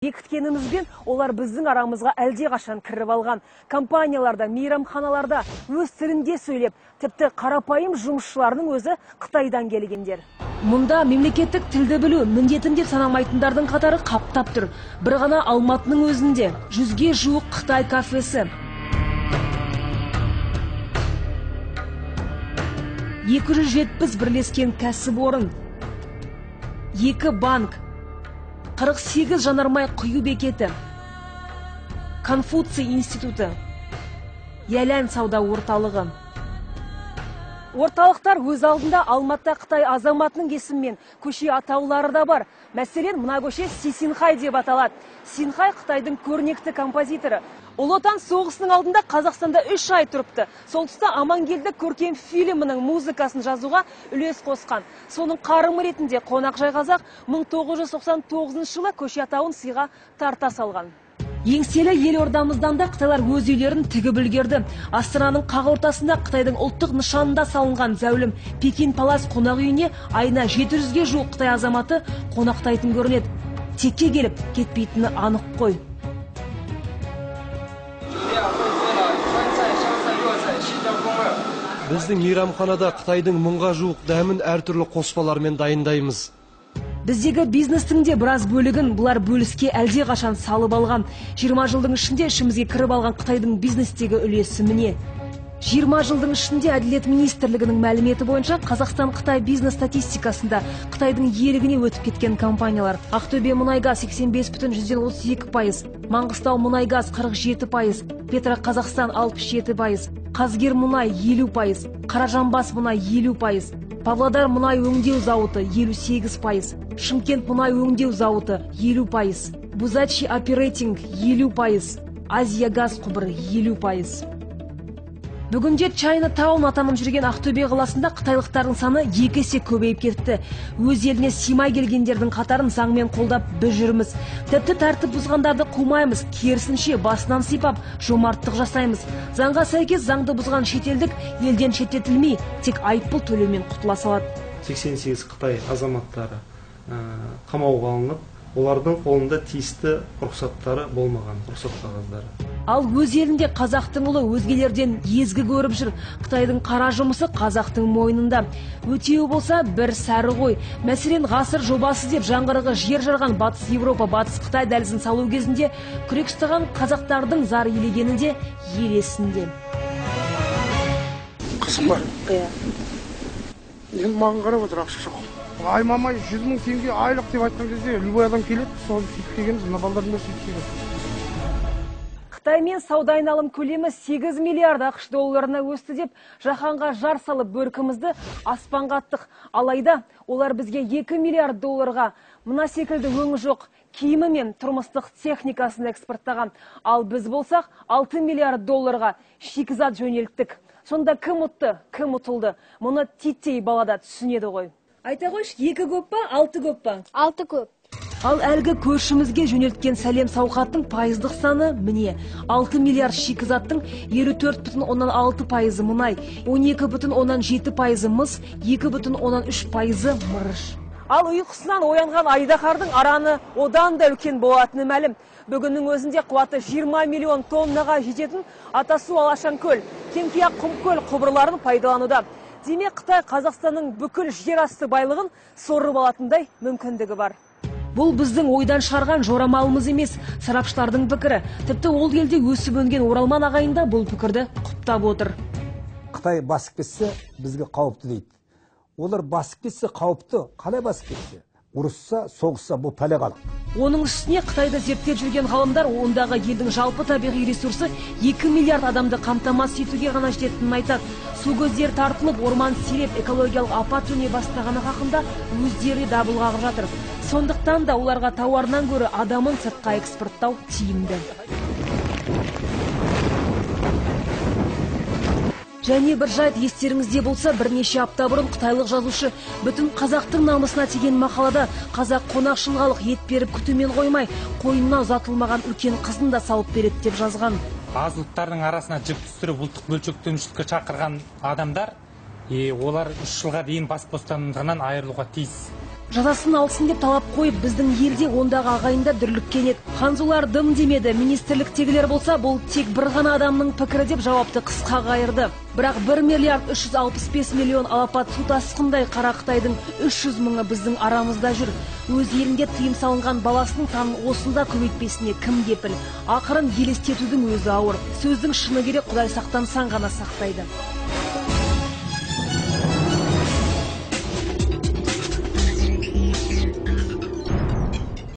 Бекіткенімізбен олар біздің арамызға әлдеқашан кіріп алған. Компанияларда, мейрамханаларда өз тілінде сөйлеп, тіпті қарапайым жұмысшыларының өзі Қытайдан келгендер. Мұнда мемлекеттік тілді білу міндетім деп санамайтындардың қатары қаптап тұр. Бір ғана Алматының өзінде 100-ге жуық Қытай кафесі, 270 бірлескен кәсіпорын, 2 банк, 48 жанармай құю бекеті, Конфуций институты, Ялян сауда орталығы. Орталықтар өз алдында Алматыда Қытай азаматының есімімен көше атаулары да бар. Мәселен, мына көше Си Синхай деп аталады. Синхай Қытайдың көрнекті композиторы. Ұлы Отан соғысының алдында Қазақстанда 3 ай тұрыпты. Сол тұста Амангелді көркем фильмінің музыкасын жазуға үлес қосқан. Соның қарымы ретінде қонақжай қазақ 1999 жылы көше атауын сыйға тарта салған. Еңселі елордамыздан да қытайлар өз үйлерін тігіп үлгерді. Астананың қақ ортасында Қытайдың ұлттық нышанында салынған зәулім Пекин Палас қонақ үйіне айына 700-ге жуық Қытай азаматы қонақтайтын көрінеді. Текке келіп кетпейтіні анық қой. Біздің мейрамханада Қытайдың 1000-ға жуық дәмін әртүрлі қоспалармен дайындаймыз. Біздегі бизнестің де біраз бөлігін бұлар бөліске әлдеқашан салып алған. 20 жылдың ішінде ішімізге кіріп алған Қытайдың бизнестегі үлесі міне. 20 жылдың ішінде Әділет министрлігінің мәліметі бойынша Қазақстан-Қытай бизнес статистикасында Қытайдың иелігіне өтіп кеткен компаниялар: Ақтөбе мұнайгаз 85,32%, Маңғыстау мұнайгаз 47%, Петро Қазақстан 67%, Қазгер мұнай 50%, Қаражанбас мұнай 50%, Павлодар мұнай өңдеу зауыты 58%, Шымкент мұнай өңдеу зауыты 50%, Бузачи оперейтинг 50%, Азия газ құбыры 50%. Бүгінде Чайна Таун атанып жүрген Ақтөбе қаласында қытайлықтардың саны 2 есе көбейіп кетті. Өз еліне сыймай келгендердің қатарын заңмен қолдап біз жүрміз. Тіпті тәртіп бұзғандарды қумаймыз, керісінше басынан сипап жомарттық жасаймыз. Заңға сәйкес заңды бұзған шетелдік елден шеттетілмей, тек айыппұл төлеумен құтыла салады. 88 Қытай азаматтары қамауға алынып, олардың қолында тиісті рұқсаттары болмаған, рұқсат қағаздары. Ал өз елінде қазақтың ұлы өзгелерден езгі көріп жүр. Қытайдың қара жұмысы қазақтың мойнында. Өтеуі болса бір сәрі ғой. Мәселен, ғасыр жобасы деп жаңғырығы жер жарған Батыс Европа, Батыс Қытай дәлізін салу кезінде күрек ұстаған қазақтардың зар елегені де ел есінде. Қызым бар. Енді маған қарап отыр, ақша жоқ. Ай мама, 100 000 теңге айлық деп айтқан кезде любой адам келеді, соны сөйтіп дегенбіз, мына балдардың бәрі сөйтіп деген. Қытаймен сауда айналым көлемі 8 миллиард ақш долларына өсті деп жаһанға жар салып бөркімізді аспанға аттық. Алайда олар бізге 2 миллиард долларға мына секілді өңі жоқ киімі мен тұрмыстық техникасын экспорттаған. Ал біз болсақ 6 миллиард долларға шикізат жөнелттік. Сонда кім ұтты, кім ұтылды? Мұны титтей балада түсінеді ғой. Айта қойшы, 2 көп па, 6 көп па? 6 көп. Ал әлгі көршімізге жөнелткен сәлем сауқаттың пайыздық саны міне. 6 миллиард шикізаттың 54,6% мұнай, 12,7% мыс, 2,3% мырыш. Ал ұйқысынан оянған айдаһардың араны одан да үлкен болатыны мәлім. Бүгіннің өзінде қуаты 20 миллион тоннаға жететін Атасу Алашанкөл, Кеңқияқ Құмкөл құбырларын пайдалануда. Демек, Қытай Қазақстанның бүкіл жер асты байлығын сорып алатындай мүмкіндігі бар. Бұл біздің ойдан шығарған жорамалымыз емес, сарапшылардың пікірі. Тіпті ол елде өсіп өнген оралман ағайын да бұл пікірді құптап отыр. Қытай басып кетсе бізге қауіпті дейді. Олар басып кетсе қауіпті, қалай басып кетсе? Ұрысса, соғысса бұл пәле халық. Оның үстіне Қытайды зерттеп жүрген ғалымдар ондағы елдің жалпы табиғи ресурсы 2 миллиард адамды қамтамасыз етуге ғана жететінін айтады. Су көздері тартылып, орман сиреп, экологиялық апат төне бастағаны хақында өздері дабыл қағып жатыр. Сондықтан да оларға тауарынан гөрі адамын сыртқа экспорттау тиімді. Және бір жайт естеріңізде болса, бірнеше апта бұрын қытайлық жазушы бүтін қазақтың намысына тиген мақалада қазақ қонақшылғалық ет беріп күтумен қоймай, қойнына ұзатылмаған үлкен қызын да салып береді деп жазған. Аз ұлттардың арасына жіп түсіріп ұлттық бөлшектенушілікке шақырған адамдар, олар 3 жылға дейін бас бостандығынан айырылуға тиіс. Жазасын алсын деп талап қойып, біздің елде ондағы ағайында дүрліккен еді. Ханзулар дым демеді. Министрліктегілер болса, бұл тек бір ғана адамның пікірі деп жауапты қысқа қайырды. Бірақ 1 миллиард 365 миллион алапат су тасқындай қара қытайдың 300 мыңы біздің арамызда жүр. Өз елінде тыйым салынған баласының санын осында көбейтпесіне кім кепіл? Ақырын елестетудің өзі ауыр. Сөздің шыны керек, Құдай сақтансаң ғана сақтайды.